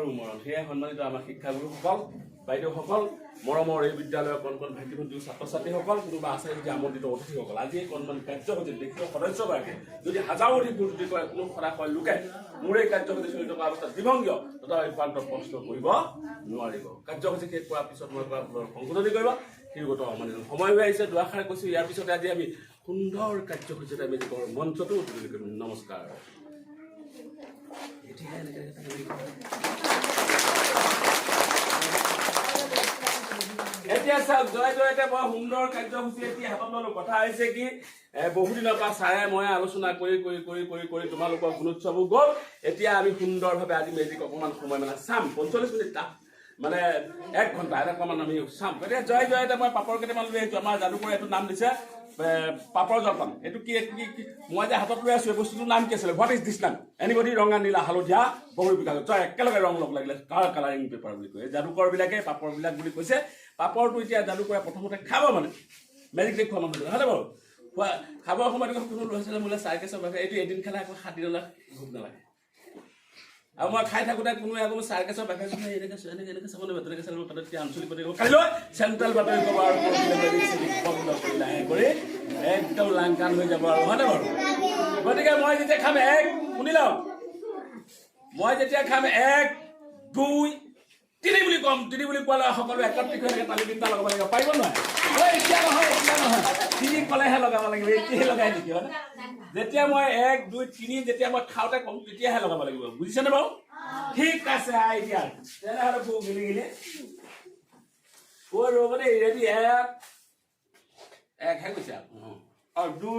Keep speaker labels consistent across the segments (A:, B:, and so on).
A: আৰু মৰম। সেয়ে সন্মানিত আমাৰ শিক্ষাগুৰুসকল, বাইদেউসকল, মৰমৰ এই বিদ্যালয়ৰ কণ কণ ভাইটি ভণ্টি, ছাত্ৰ ছাত্ৰীসকল, কোনোবা আছে যদি আমন্ত্ৰিত অতিথিসকল, আজি এই কণমানি কাৰ্যসূচীত দেশীয় সদস্যগৰাকীয়ে যদি হাজাৰো অধিক ভোট যদি কৰে, কোনো সদাশয় লোকে মোৰ এই কাৰ্যসূচী চলি থকা অৱস্থাত বিভংগীয় তথা বিভ্ৰান্ত প্ৰশ্ন কৰিব নোৱাৰিব। কাৰ্যসূচী শেষ কৰাৰ পিছত মই কৰা ভুলৰ সংশোধনী কৰিব। সেইগত মানে সময় হৈ আহিছে, দুআষাৰ কৈছোঁ। ইয়াৰ পিছতে আজি আমি সুন্দৰ কাৰ্যসূচীত আমি মঞ্চটো উদ্বোধন কৰিম। নমস্কাৰ। এতিয়া চাওক, জয় জয়তে বৰ সুন্দৰ কাৰ্যসূচী এতিয়া হাতত ললো। কথা হৈছে কি, বহুদিনৰ পৰা ছাৰে মই আলোচনা কৰি কৰি কৰি কৰি কৰি তোমালোকৰ গুণোৎসৱো গ'ল। এতিয়া আমি সুন্দৰভাৱে আজি মেজিক অকণমান সময় মানে চাম, 45 মিনিট তাত মানে 1 ঘণ্টা এনেকুৱামান আমি চাম। গতিকে জয় জয়তে মই পাপৰ কেইটামান লৈ আহিছোঁ। আমাৰ যাদুকৰে এইটো নাম দিছে পাপৰ জলপান। এইটো কি কি মই যে হাতত লৈ আছোঁ, এই বস্তুটোৰ নাম কি আছিলে? What is this নাম? এনিবডি? ৰঙা, নীলা, হালধীয়া, বহু বিকাশ জয় একেলগে ৰং লগ লাগিলে কাৰ কালাৰিং পেপাৰ বুলি কয়। যাদুকৰবিলাকে পাপৰবিলাক বুলি কৈছে। পাপৰটো এতিয়া যাদুকৰে প্ৰথমতে খাব, মানে মেজিক দেখুওৱা মানুহজনে, হয়নে বাৰু? খোৱা খাবৰ সময়ত কোনো ল'ৰা ছোৱালী মোলৈ চাৰ্কেছৰ বাবে এইটো এদিন খালে আকৌ 7 দিনলৈ ভোক নালাগে। আৰু মই খাই থাকোঁতে কোনোৱে আকৌ চাৰ্কেছৰ বাঘে এনেকৈ এনেকৈ এনেকৈ চাব লাগিব, তেনেকৈ চাব পেটত তেতিয়া আঞ্চলিক বাতৰি ক'ব, কাইলৈ চেণ্ট্ৰেল বাতৰি ক'ব, আৰু বন্ধ কৰি লাহে কৰি একদম লাংকান হৈ যাব আৰু, হয়নে বাৰু? গতিকে মই যেতিয়া খাম এক, শুনি লওক, মই যেতিয়া খাম 1 2 3 বুলি ক'ম। 3 বুলি কোৱালে সকলোৱে একত্ৰিত হৈ এনেকৈ তালি তিনিটা লগাব লাগিব, পাৰিব নহয়? এতিয়া নহয়, এতিয়া নহয়, 3 ক'লেহে লগাব লাগিব, এতিয়াহে লগাই নেকি? হয়নে? যেতিয়া মই 1 2 3 যেতিয়া মই খাওঁতে ক'ম তেতিয়াহে লগাব লাগিব, বুজিছেনে বাৰু? ঠিক আছে, এতিয়া তেনেহ'লে ভোক গিলি গিলি কৈ ৰ'ব দেই, ৰেডি? 1 1হে কৈছে আৰু 2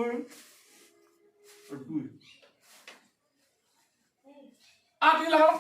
A: 2 3 লগাব।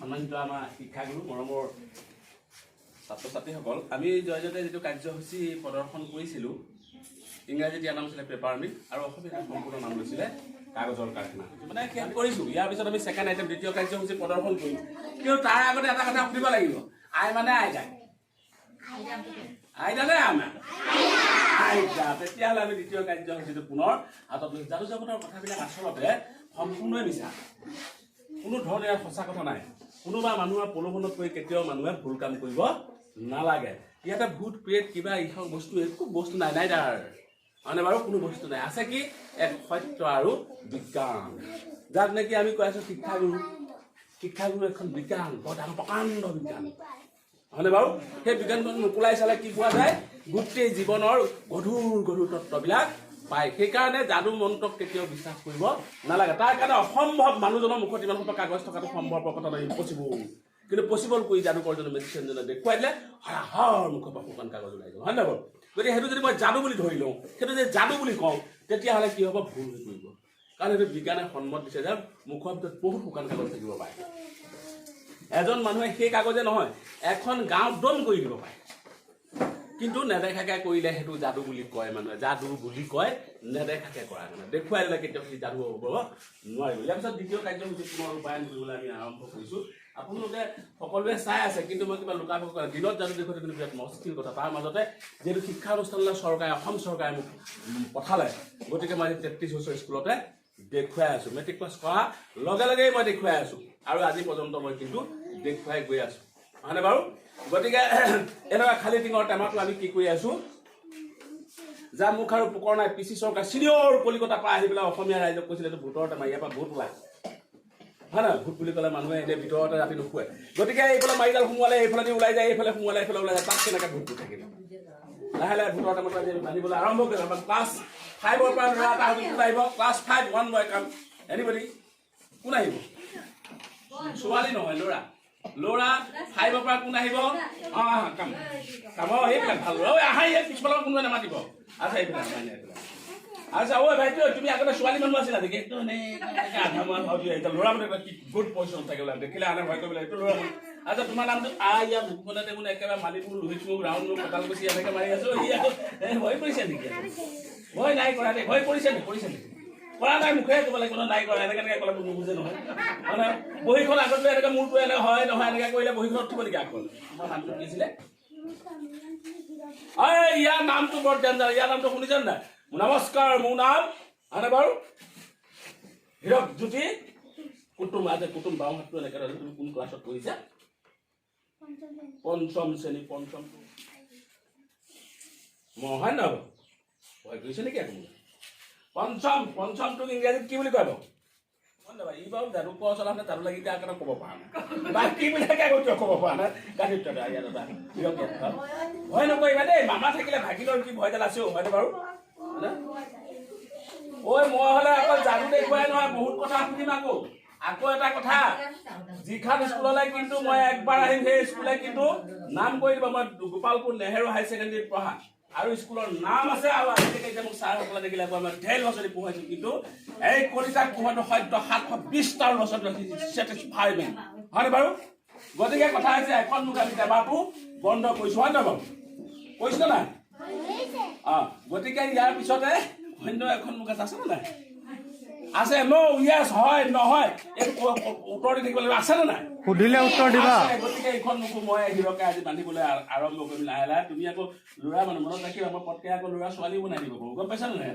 A: সন্মানিত আমাৰ শিক্ষাগুৰু, মৰমৰ ছাত্ৰ ছাত্ৰীসকল, আমি জয় জয়তে যিটো কাৰ্যসূচী প্ৰদৰ্শন কৰিছিলোঁ, ইংৰাজীত ইয়াৰ নাম আছিলে পেপাৰ মিল আৰু অসমীয়াত সম্পূৰ্ণ নাম লৈছিলে কাগজৰ কাৰখানা। মানে শেষ কৰিছোঁ। ইয়াৰ পিছত আমি ছেকেণ্ড আইটেম দ্বিতীয় কাৰ্যসূচী প্ৰদৰ্শন কৰিম। কিন্তু তাৰ আগতে এটা কথা সুধিব লাগিব, আই মানে আইতা, আইতা নে আমাৰ আইতা? তেতিয়াহ'লে আমি দ্বিতীয় কাৰ্যসূচীটো পুনৰ হাতত লৈছোঁ। যাদু জগতৰ কথাবিলাক আচলতে সম্পূৰ্ণই মিছা, কোনো ধৰণৰ ইয়াত সঁচা কথা নাই। কোনোবা মানুহৰ প্ৰলোভনত পৰি কেতিয়াও মানুহে ভুল কাম কৰিব নালাগে। ইয়াতে ভূত প্ৰেত কিবা এইসব বস্তু একো বস্তু নাই, নাই তাৰ হয়নে বাৰু? কোনো বস্তু নাই। আছে কি? এক সত্য আৰু বিজ্ঞান, যাক নেকি আমি কৈ আছো শিক্ষাগুৰু। শিক্ষাগুৰু এখন বিজ্ঞান, বৰ ডাঙৰ প্ৰকাণ্ড বিজ্ঞান, হয়নে বাৰু? সেই বিজ্ঞানখন মোকলাই চালে কি পোৱা যায়? গোটেই জীৱনৰ গধুৰ গধুৰ তত্ত্ববিলাক পায়। সেইকাৰণে যাদু মন্ত্ৰক কেতিয়াও বিশ্বাস কৰিব নালাগে। তাৰ কাৰণে অসম্ভৱ, মানুহজনৰ মুখত ইমান সোপা কাগজ থকাটো সম্ভৱৰ কথা নহয়, ইম্পচিবল। কিন্তু পচিবল কৰি যাদুকৰজনে, মেজিচিয়ানজনে দেখুৱাই দিলে হৰাহৰ মুখৰ পৰা শুকান কাগজ ওলাই যাব, হয় নহয় বাৰু? গতিকে সেইটো যদি মই যাদু বুলি ধৰি লওঁ, সেইটো যদি যাদু বুলি কওঁ, তেতিয়াহ'লে কি হ'ব? ভুল হৈ পৰিব। কাৰণ সেইটো বিজ্ঞানে সন্মত দিছে যে মুখৰ ভিতৰত বহুত শুকান কাগজ থাকিব পাৰে। এজন মানুহে সেই কাগজে নহয়, এখন গাঁও দম কৰি দিব পাৰে। কিন্তু নেদেখাকে কৰিলে সেইটো যাদু বুলি কয় মানুহে, যাদু বুলি কয় নেদেখাকে কৰাৰ কাৰণে। দেখুৱাই দিলে কেতিয়াও সি যাদু হ'ব নোৱাৰিব। ইয়াৰ পিছত দ্বিতীয় কাৰ্যসূচী পুনৰ ৰূপায়ণ কৰিবলৈ আমি আৰম্ভ কৰিছোঁ। আপোনালোকে সকলোৱে চাই আছে, কিন্তু মই কিবা লুকাই পকা দিনত যাদু দেখুৱাটো কিন্তু বিৰাট মস্কিল কথা। তাৰ মাজতে যিহেতু শিক্ষানুষ্ঠানলৈ চৰকাৰে, অসম চৰকাৰে মোক পঠালে, গতিকে মই আজি 33 বছৰ স্কুলতে দেখুৱাই আছোঁ। মেট্ৰিক পাছ কৰাৰ লগে লগেই মই দেখুৱাই আছোঁ আৰু আজি পৰ্যন্ত মই কিন্তু দেখুৱাই গৈ আছোঁ, হয়নে বাৰু? গতিকে এনেকুৱা খালী টিঙৰ টেমাটো আমি কি কৰি আছোঁ, যাৰ মুখ আৰু পোকৰ নাই, পি চি চৰকাৰ চিনিয়ৰ কলিকতাৰ পৰা আহি পেলাই অসমীয়া ৰাইজক কৈছিলে এইটো ভূতৰ টেমা, ইয়াৰ পৰা ভূত ওলায়, হয় নহয়? ভূত বুলি ক'লে মানুহে এনেই ভিতৰতে ৰাতি নুশুৱে। গতিকে এইফালে মাৰিডাল সোমোৱালে এইফালেদি ওলাই যায়, এইফালে সোমোৱালে এইফালে ওলাই যায়, তাত কেনেকৈ ভূতটো থাকিব? লাহে লাহে ভূতৰ টেমাটো আজি আমি বান্ধিবলৈ আৰম্ভ কৰিম। আমাৰ ক্লাছ 5ৰ পৰা ল'ৰা এটা হয়তো কোন আহিব? Class 5, one boy come, anybody? কোন আহিব? ছোৱালী নহয়, ল'ৰা। ল'ৰা 5ৰ পৰা কোন আহিব? অঁ, আহা, কাম কাম। অঁ, এইবিলাক ভাল ল'ৰা। ঐ আহা, ইয়াত পিছফালৰ কোনোবাই নামাতিব। আচ্ছা, এইবিলাক নাই নাই, এইবিলাক। আচ্ছা, ঐ ভাইটি, ঐ, তুমি আগতে ছোৱালী মানুহ আছিলা নেকি? একদম এনেকে আধা মান ভাবি এতিয়া ল'ৰা মানুহ কি গুড পজিশ্যন থাকে বোলে, দেখিলে আনে ভয় কৰিব লাগে, এইটো ল'ৰা মানুহ। আচ্ছা, তোমাৰ নামটো? ইয়াৰ মুখখনে দেখোন একেবাৰে মালিপুৰ, লোহিতমুখ, ৰাউণ্ড মুখ, কঁঠালকুচি এনেকে মাৰি আছো। ই আকৌ এই ভয় কৰিছে নেকি? ভয় নাই কৰা দেই। ভয় কৰিছে নেকি? কৰিছে নেকি? কৰা নাই। মুখেৰে ক'ব লাগিব নাই কৰা। এনেকে এনেকে ক'লে নুবুজে নহয়। মানে বহীখন আগত লৈ এনেকে মূৰটো এনে হয় নহয় এনেকে কৰিলে বহীখনত উঠিব নেকি আকৌ? তোমাৰ নামটো কি আছিলে? এই ইয়াৰ নামটো বৰ ডেঞ্জাৰ। ইয়াৰ নামটো শুনিছে নাই? নমস্কাৰ, মোৰ নাম হয়নে বাৰু হীৰক জ্যোতি কুটুম। আজি কুটুম, বাওঁ হাতটো এনেকে ধৰি। তুমি কোন ক্লাছত পঢ়িছা? পঞ্চম শ্ৰেণী। পঞ্চম মই হয় নহয় বাৰু? ভয় কৰিছে নেকি আকৌ? পঞ্চম, পঞ্চমটোক ইংৰাজীত কি বুলি কয় বাৰু? হয় নহয়? ই বাৰু যাদু কোৱা চলা যাদু লাগি এতিয়া কাৰণে ক'ব পৰা নাই, বাকীবিলাকে আকৌ কিয় ক'ব পৰা নাই? গাড়ীত দাদা, ইয়াত দাদা হীৰক ইয়াত থ। ভয় নকৰিবা দেই। মামা থাকিলে ভাগিনৰ কি ভয়ডাল আছেও, হয়নে বাৰু? হয়নে? ঐ, মই হ'লে অকল যাদু দেখুৱাই নহয়, বহুত কথা শুনিম আকৌ। আকৌ এটা কথা, যিখন স্কুললৈ কিন্তু মই একবাৰ আহিম, সেই স্কুলে কিন্তু নাম কৰি দিব। মই গোপালপুৰ নেহেৰু হাই ছেকেণ্ডেৰীত পঢ়া আৰু স্কুলৰ নাম আছে। আৰু আজিলৈকে এতিয়া মোক ছাৰসকলে দেখিলে কয়, মই ঢেৰ ল'ৰা ছোৱালী পঢ়াইছো, কিন্তু এই কলিতাক পঢ়োৱাটো সদ্য 720টা ল'ৰা ছোৱালী ছেটিছফাইমেণ্ট, হয়নে বাৰু? গতিকে কথা হৈছে, এখন মোক আমি টেমাটো বন্ধ কৰিছো, হয় নহয় বাৰু? কৈছো নাই? অ, গতিকে ইয়াৰ পিছতে অন্য এখন মুখ আছে। আছে নে নাই? আছে। ন য়েছ, হয় নহয়, এই উত্তৰ দি থাকিব লাগিব। আছে নে নাই?
B: সুধিলে উত্তৰ দিবা।
A: আছে। গতিকে এইখন মুখো মই হিৰকে আজি বান্ধিবলৈ আৰম্ভ কৰিম লাহে লাহে। তুমি আকৌ ল'ৰা মানুহ, মনত ৰাখিবা, মই পটকে আকৌ ল'ৰা ছোৱালীও বনাই দিব পাৰোঁ, গম পাইছা নে নাই?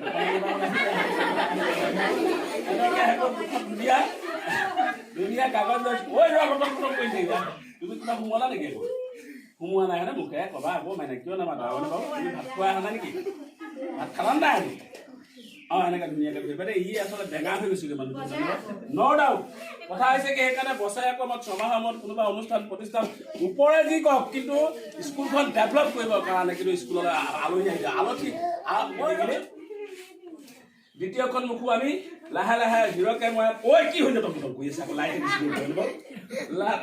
A: এনেকে আকৌ দুখন ধুনীয়া ধুনীয়া কাগজ লৈ, ঐ ৰ, লটং পটং কৰি থাকিবা। তুমি কিবা সোমোৱালা নেকি? আকৌ সোমোৱা নাই হয়নে? মুখে কবা আকৌ মানে কিয় নামাতা, হয়নে বাৰু? তুমি ভাত খোৱা অহা নাই নেকি? ভাত খালা নাই আজি? অ, এনেকে ধুনীয়াকে ধৰিবা দেই। ই আচলতে বেঙা হৈ গৈছেগৈ মানুহটো, ন ডাউট। কথা হৈছে কি, সেইকাৰণে বছৰে আকৌ আমাক 6 মাহৰ মূৰত কোনোবা অনুষ্ঠান প্ৰতিষ্ঠান ওপৰে যি কওক, কিন্তু স্কুলখন ডেভেলপ কৰিবৰ কাৰণে কিন্তু স্কুললৈ আলহী আহি যায়। আলহী মই দ্বিতীয়খন মুখো আমি লাহে লাহে হিৰকে মই, ঐ কি হৈছে, লটং পটং কৰি আছে আকৌ, লাইট দিছিলোঁ।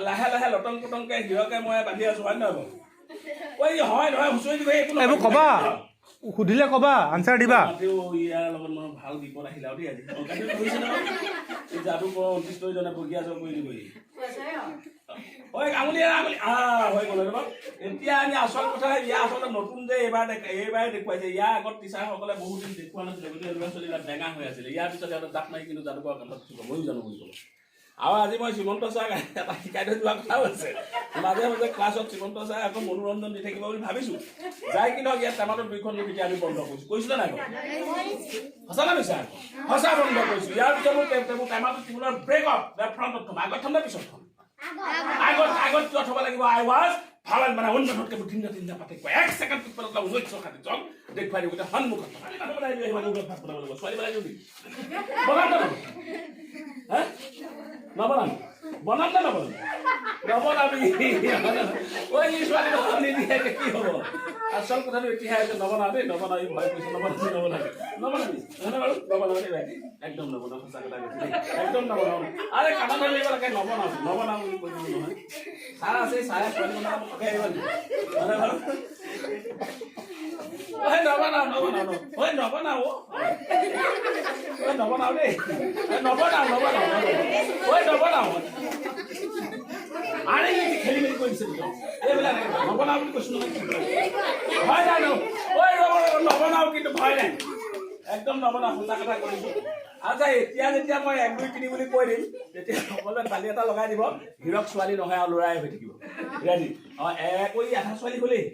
A: লাহে লাহে লটং পটংকে হিৰকে মই বান্ধি আছো, হয় নহয় বাৰু? ঐ, হয় নহয় হুঁচৰি দিব, একো নহয়।
B: এইবোৰ কবা, সুধিলে কবা, আনচাৰ দিবা।
A: মাতেও ইয়াৰ লগত মই ভাল বিপদ আহিলে আৰু দেই আজি। অ, গাড়ীত ধৰিছে নহয়। এই যাদু কৰ অন্তিষ্ঠজনে বগীয়া জৰ কৰি দিবহি। ঐ, আঙুলি আঙুলি হৈ গ'ল ৰ'ব। এতিয়া আমি আচল কথা, ইয়াৰ আচলতে নতুন যে এইবাৰ এইবাৰ দেখুৱাইছে। ইয়াৰ আগত টিচাৰসকলে বহুত দিন দেখুওৱা নাছিলে, গতিকে ল'ৰা ছোৱালীবিলাক বেঙা হৈ আছিলে। ইয়াৰ পিছত সিহঁতে জাপ মাৰি কিন্তু যাদুকৰ কান্ধত উঠিব, ময়ো জানো বুলি ক'ব। আৰু আজি মই শ্ৰীমন্ত ছাৰক এটা শিকাই থৈ যোৱা কথাও আছে। মাজে মাজে ক্লাছত শ্ৰীমন্ত ছাৰে আকৌ মনোৰঞ্জন দি থাকিব বুলি ভাবিছোঁ। যাই কি নহওক, ইয়াত টেমাটোত দুইখন মুখ এতিয়া আমি বন্ধ কৰিছোঁ। কৰিছোঁ নাই বাৰু? সঁচা নে মিছা? সঁচা, বন্ধ কৰিছোঁ। ইয়াৰ পিছত মোৰ টেমাটো টিউবুলাৰ ব্ৰেক অফ ফ্ৰণ্টত থ'ম, আগত থ'ম নে পিছত থ'ম? আগত। আগত কিয় থ'ব লাগিব? আই ৱাজ ভাল মানে অন্যতকৈ তিনিটা তিনিটা পাৰ্থক্য। এক ছেকেণ্ড পিছফালত 1960 চন দেখুৱাই দিব। গোটেই সন্মুখত থকা মানুহ বনাই দিব, মানুহ ভাত বনাব লাগিব, ছোৱালী বনাই দিওঁ নেকি? বনাম নে নবনাম? হে, নবনাম? বনাম নে নবনাম? নবনাবি। ঐ, ই ছোৱালী বনাব নিদিয়ে, কি হ'ব? আচল কথাটো এতিয়াহে হৈছে। নবনাও দেই, নবনাও। ই ভয় কৰিছে। নবনাবি, নবনাবি, নবনাবি, নহয়নে বাৰু? নবনাও দেই ভাইটি, একদম নবনাও। সঁচা কথা কৈছো দেই, একদম নবনাও। আৰে, কাণত ধৰিব লাগে। নবনাও, নবনাও বুলি কৈ দিলো নহয়। ছাৰ আছে, ছাৰে ছোৱালী বনাব পকাই আহিব নেকি? নহয়নে বাৰু? ঐ, নবনাও, নবনাও, ঐ, নবনাও, ঐ, নবনাও দেই। নবনাও, নবনাও, ঐ, নবনাও। আৰে, ই খেলি মেলি কৰি দিছে নেকি? এইবিলাক নবনাও বুলি কৈছো নহয়। ভয় নাই ন? ঐ, ৰ'ব ৰ'ব, নবনাও কিন্তু, ভয় নাই, একদম নবনাও, সঁচা কথা কৈছো। আচ্ছা, এতিয়া যেতিয়া মই 1 2 3 বুলি কৈ দিম, তেতিয়া সকলোৱে তালি এটা লগাই দিব। হীৰক ছোৱালী নহয় আৰু ল'ৰাই হৈ থাকিব। ৰেডি? অঁ, এক, ঐ, আধা ছোৱালী হ'লেই,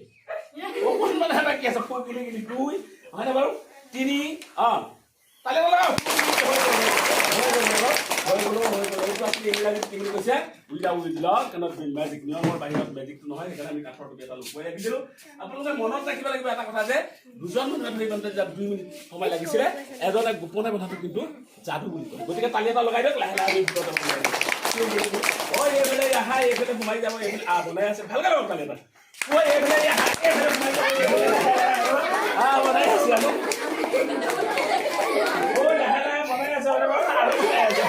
A: অকণমানহে বাকী আছে। ফুল কিনি কিনি 2, হয়নে বাৰু? 3, অঁ, তালি এটা লগাওক। হৈ গ'ল, হৈ গ'ল। এইটো আছিলে ইংৰাজীত কি বুলি কৈছে? উইদাউট ল কেনট বি মেজিক। নিয়মৰ বাহিৰত মেজিকটো নহয়। সেইকাৰণে আমি কাঠৰ টুপি এটা লুকুৱাই ৰাখিছিলোঁ। আপোনালোকে মনত ৰাখিব লাগিব এটা কথা যে দুজন মানুহে ধৰি বান্ধোতে যে 2 মিনিট সময় লাগিছিলে, এজনে গোপনে বন্ধাটো কিন্তু যাদু বুলি কয়। গতিকে তালি এটা লগাই দিয়ক। লাহে লাহে আমি ভিতৰত যাব লাগিব। ঐ, এইফালে আহা, এইফালে সোমাই যাব, এইফালে বনাই আছে। ভালকে লগাওক তালি এটা। ঐ, এইফালে আহা, এইফালে সোমাই যোৱা। আহ, বনাই আছো আমি। ঐ, লাহে লাহে বনাই আছো, আৰু বনাই আছো।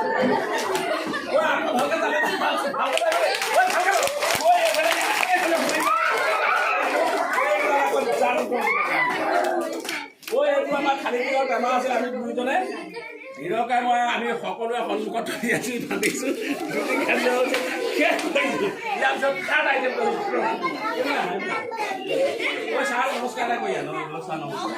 A: ঐ, আকৌ ভালকে চালে, ভালকে চালে। ঐ, ভালকে চালে। ঐ, এইফালে আহা, এইফালে সোমাই যোৱা। ঐ, এইটো আমাৰ খালী পেটৰ বেমাৰ আছিল। আমি দুয়োজনে, হীৰকাই মই, আমি সকলোৱে সন্মুখত ধৰি আছো, বান্ধিছো, শেষ কৰিছো। ইয়াৰ পিছত থাৰ্ড আইটেম। ঐ ছাৰ, নমস্কাৰ এটা কৰি আনো। ছাৰ, নমস্কাৰ।